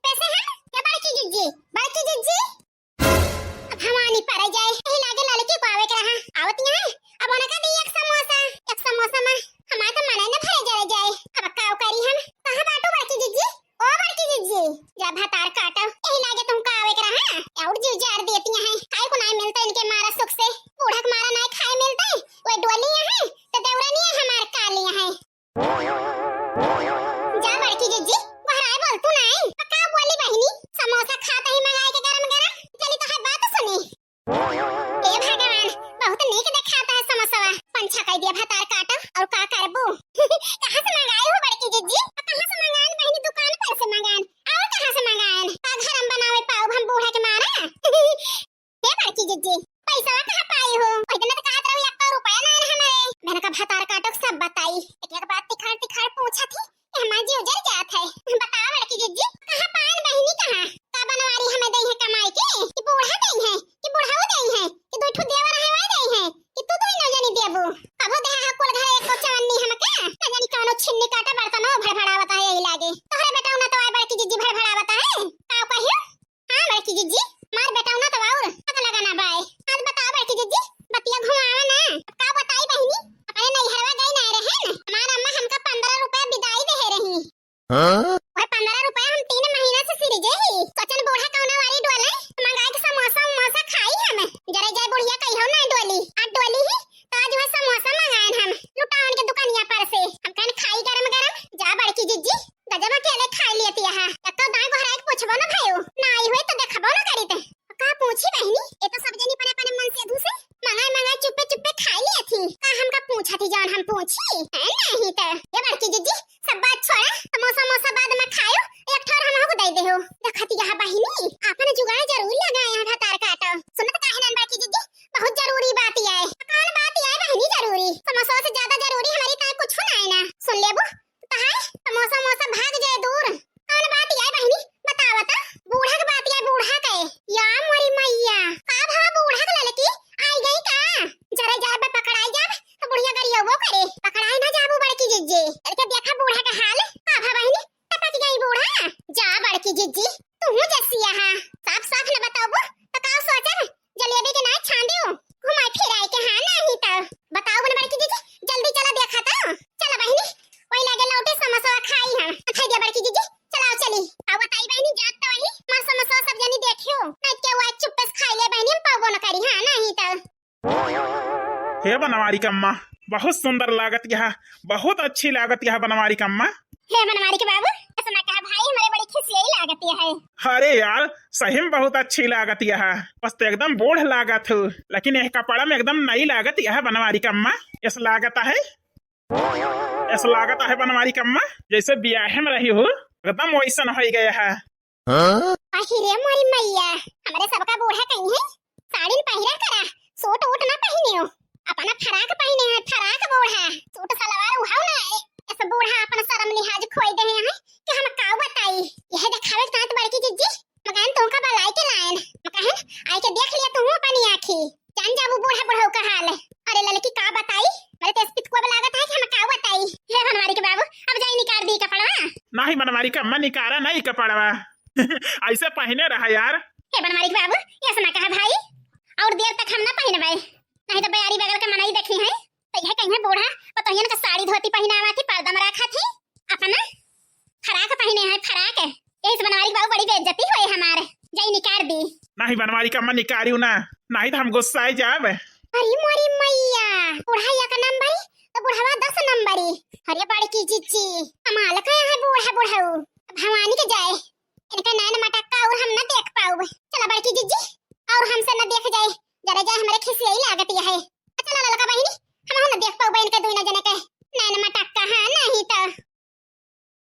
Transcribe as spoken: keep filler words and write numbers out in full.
चुप्पे से हम, या बड़की जिज्जी, बड़की जिज्जी। अब भवानी पर जाए, यही लागे ललकी को आवे के रहा, आवत यहाँ। अब उनका दी एक समोसा, एक समोसा में हमार तो मने न भरे जरे जाए। अब का करी हम? कहाँ बाटू बड़की जिज्जी? ओ बड़की जिज्जी, जा भतार काटो, यही लागे तुमका आवे के रहा। और जीव जार देती हैं, खाए को नाई मिलता इनके मारा सुख से, बूढ़ा के मारा नाई खाए मिलता, वही डोली है तो देवरानी है हमार काली है। जा बड़की जिज्जी, गोहराए बोल तू नाई, तो का बोली बहिनी, समोसा खात ही मंगाए के गरम गरम, चली तो है बात सुनी। हे भगवान, बहुत नीक देखात है समोसवा। पंछा कह दिया भतार काटो, और का करबू? कहाँ से मंगाई हो बड़की जिज्जी? और कहाँ से मंगाएन बहिनी? दुकान पर से मंगाएन। और कहाँ से मंगाएन? का घर हम बनावे पाउब हम बूढ़ा के मारा? हे बड़की जिज्जी, पैसवा कहाँ पाई हो? ओहि दिन तो कहत रहो एक रुपया ना है हमारे। मैंने कहा भतार काटो सब बताई। एक एक बात तिखाड़ तिखाड़ पूछा थी। हमार जीव जल जात है। बताओ बड़की जिज्जी, कहाँ पान बहिनी कहाँ? का बनवारी हमें दई है कमाई के? कि बूढ़ा दई है? कि बुढ़ऊ दई है? कि दो ठो देवर है वही दई है? कि तू दो ही ना जानी देबू? कबो देहा है कुल घर एक को चवन्नी हमके? ना जानी कौनो छिन्नी काटा बर्तनो भड़भड़ावत है यही लागे। तोहरे बेटा उना तो आए बड़की जिज्जी भड़भड़ावत है। का कहियो? हाँ बड़की जिज्जी, मार बेटा उना तो और पता लगा ना बाय। आज बताओ बड़की जिज्जी, बतिया घुमावा ना। का बताई बहिनी, अपने नैहरवा गई ना रहे न, हमार अम्मा हमका पन्द्रह रुपया विदाई दे रही। हाँ? वह पन्द्रह रुपया हम तीन महीना से सिरजे ही। सोचन बूढ़ा कौनो वाली डोले, मंगाए के समोसा उमोसा खाई हम। जरे जाए बुढ़िया कहियो ना डोली, आ डोली ही तो आज वह समोसा मंगाएन हम, लुटावन के दुकानिया पर से। हम कहन खाई गरम गरम, जा बड़की जिज्जी, गजब अकेले खाई लेती है। तब तो दाई गोहराई के पूछबो ना भयो, ना आई हुई तो देखबो ना करी ते। का पूछी बहिनी, ये तो सब जनी अपने अपने मन से धू से मंगाए मंगाए चुप्पे चुप्पे खाई लेती। का हमका पूछा थी जौन हम पूछी? है नहीं तो। ये बड़की जिज्जी, सब बात छोड़ा, समोसा मोसा बाद में खायो, एक ठोर हमहू को दे देहो। देखत यहाँ बहिनी, आपन जुगाड़ जरूर लगाए हैं भतार काटो। सुनत काहे ना बड़की जिज्जी, बहुत जरूरी बात ये है। कौन बात ये है बहिनी जरूरी? समोसा से ज्यादा जरूरी हमारी ताई कुछ ना है ना। सुन लेबू, तो हाय, समोसा मोसा भाग जाए दूर। कौन बात ये है बहिनी? बतावा तो। बूढ़ा के बात ये, बूढ़ा के। या मोरी मैया, का भवा बूढ़ा के ललकी? आई गई का? जरे जाए बे पकड़ाई जाब, तो बुढ़िया गरियवो करे। पकड़ाई ना जाबू बड़की जिज्जी। करके देखा बूढ़ा का हाल। का भवा बहिनी? टपक गई बूढ़ा। जा बड़की जिज्जी, तू जसिया हा। साफ साफ न बताबू, तो का सोचब? जलेबी के नाय छांदियो, घुमाई फिराई के, हाँ, नाही तो। बताओ ना बड़की जिज्जी, जल्दी चला देखा तो। चला बहिनी, वही लागे लौटे समोसा खाई हम। खाई दिया बड़की जिज्जी, चलाओ चली। अब बताई बहिनी, जात तो वही, मार समोसा सब जनी देखियो। नहीं के वो चुप्पे से खाई ले बहिनी, हम पाबो न करी, हाँ, नाही तो। हे बनवारी कम्मा, बहुत सुंदर लागत यह, बहुत अच्छी लागत यह बनवारी कम्मा। हे बनवारी के बाबू, ऐसा ना कहा भाई, हमारे बड़ी खिसियाई लागत यह है। अरे यार, सही में बहुत अच्छी लागत यह, बस तो एकदम बूढ़ लागत हो, लेकिन यह कपड़ा में एकदम नई लागत यह बनवारी कम्मा। ऐसा लागत है, ऐसा लागत है बनवारी कम्मा, जैसे ब्याहे में रही हो, एकदम वैसन हो गया है। हाँ? अहि रे मोरी मैया, हमरे सबका बूढ़ा कहीं है, साड़ी न पहिरा करा, सूट वूट ना पहिनियो, अपना फराक पहिने है, फराक बूढ़ा, सूट सलवार उहाव ना है। ऐसे बूढ़ा अपना शर्म लिहाज खोई दे हैं कि हम का बताई। यह देखावे के साथ बड़की जिज्जी, मकान तुमका बलाई के लायन, मकान आई के देख लिया तू अपनी आँखी। जान जाबू बूढ़ा बुढ़ऊ का हाल। अरे ललकी का बताई, मेरे तो इस पितकुआ में लागत है कि हम का बताई। हे बनवारी के बाबू, अब जाई निकाल दी कपड़वा। नाही बनवारी का अम्मा, निकारा नहीं कपड़वा। ऐसे पहिने रहा यार। हे बनवारी के बाबू, ऐसा ना कहा भाई, और देर तक हम ना पहिनबे, नहीं तो बयारी बगल के मनई देखी है तो यह कहीं बूढ़ा पतोहियन का साड़ी धोती पहिनावा थी, पर्दा में रखा थी, अपना फराक पहिने है, फराक। यही से बनवारी के बाबू बड़ी बेइज्जती होए हमारे, जाई निकार दी। नहीं बनवारी का अम्मा निकारियो ना, नहीं तो हम गुस्साए जाब। अरे मोरी मैया, बुढ़ा एक नंबरी तो बुढ़वा दस नंबरी। अरे बड़की जिज्जी, कमाल का है बूढ़ा बुढ़ऊ। भवानी के जाए, इनका नैन मटक्का और हम न देख पाउब। चला बड़की जिज्जी, और हमसे न देख जाए, जरा जाए हमरे खिसियाई लागत यह है। चला ललका बहिनी, हम न देख पाउब इनके दुइना जने